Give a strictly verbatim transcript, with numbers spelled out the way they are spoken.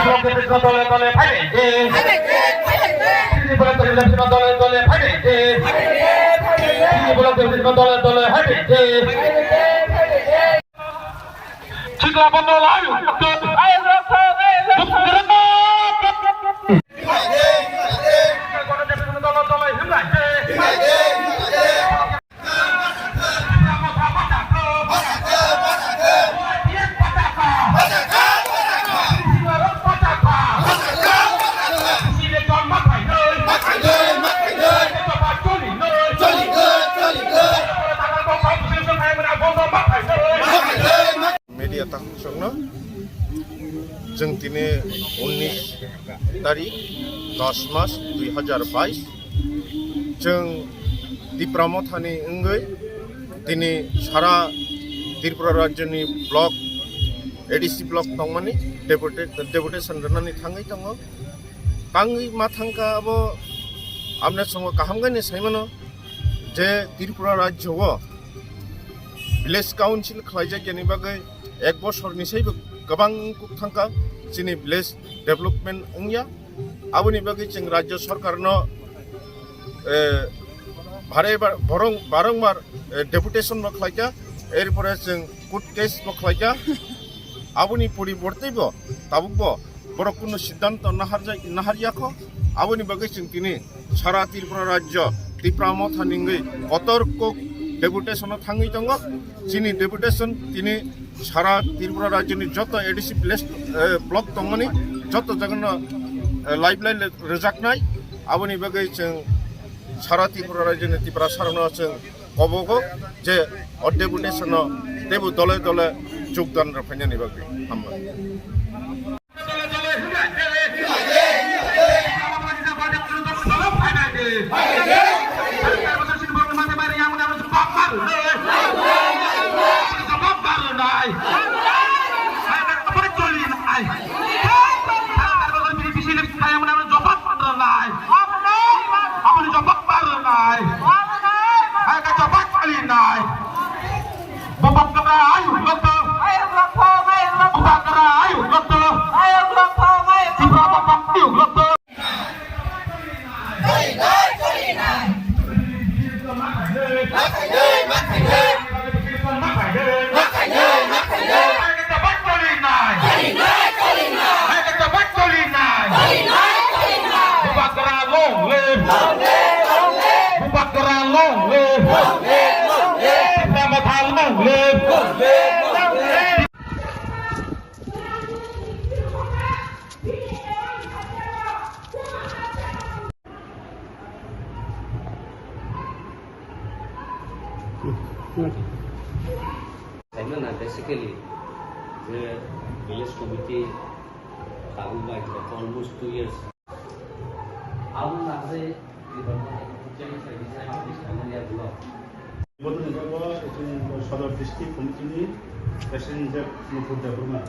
Block Deputation dole dole phaibaidi. Block Deputation dole dole phaibaidi. Block Deputation dole dole phaibaidi. Sikla bondolai. Media takhuk songno, chwng tini unnish tarik, dos mas, dui hazar bais, chwng Tipra Mothani wngwi tini sara Tripura rajyoni block, A D C block tongmani deputa-, deputation rwnani thangwi tongo. Tangwi ma thangkha abo, amne chwngbo kaham khe ni saimano je Tripura rajyo o village council khlaijak yani bagwi ek bosor ni saibo kwbang kuk thangkha chini village development wngya. Aboni bagwi chwng rajyo sarkar no, eh, bare bar-, borong-, barongbar, eh, deputation bo khlaikha, erpore chwng court case bo khlaikha. Aboni poriborte bo tabuk bo borok kuno siddhanto naharjai-, naharyakho. Aboni bagwi chwng tini sara Tripura rajyo Tipra Motha ningwi kotor kok deputation o thangwi tongo. Chini deputation tini sara Tripura rajyoni joto A D C village, eh, block tongmani joto jagano, eh, lifeline rwjaknai. Aboni bagwi chwng sara Tripura rajyoni Tiprasarokno chwng kobogo je o deputation o teibo dole dole jogdan rwphainani bagwi. Hambai. Bubagra ayuk lokto. Ayuk lokto, ayuk lokto. Bubagra ayuk lokto. Ayuk lokto, ayuk lokto. Ayuk lokto, ayuk lokto. Tipra Motha ayuk lokto. Bubagra long live. Bubagra long live. Tipra Motha long live. Saimano na, basically, the village committee, Kagul Bai, almost two years. Abo na, the, the, Bodoni Jago, Sodor District Committee ni President Nupur Debbarma.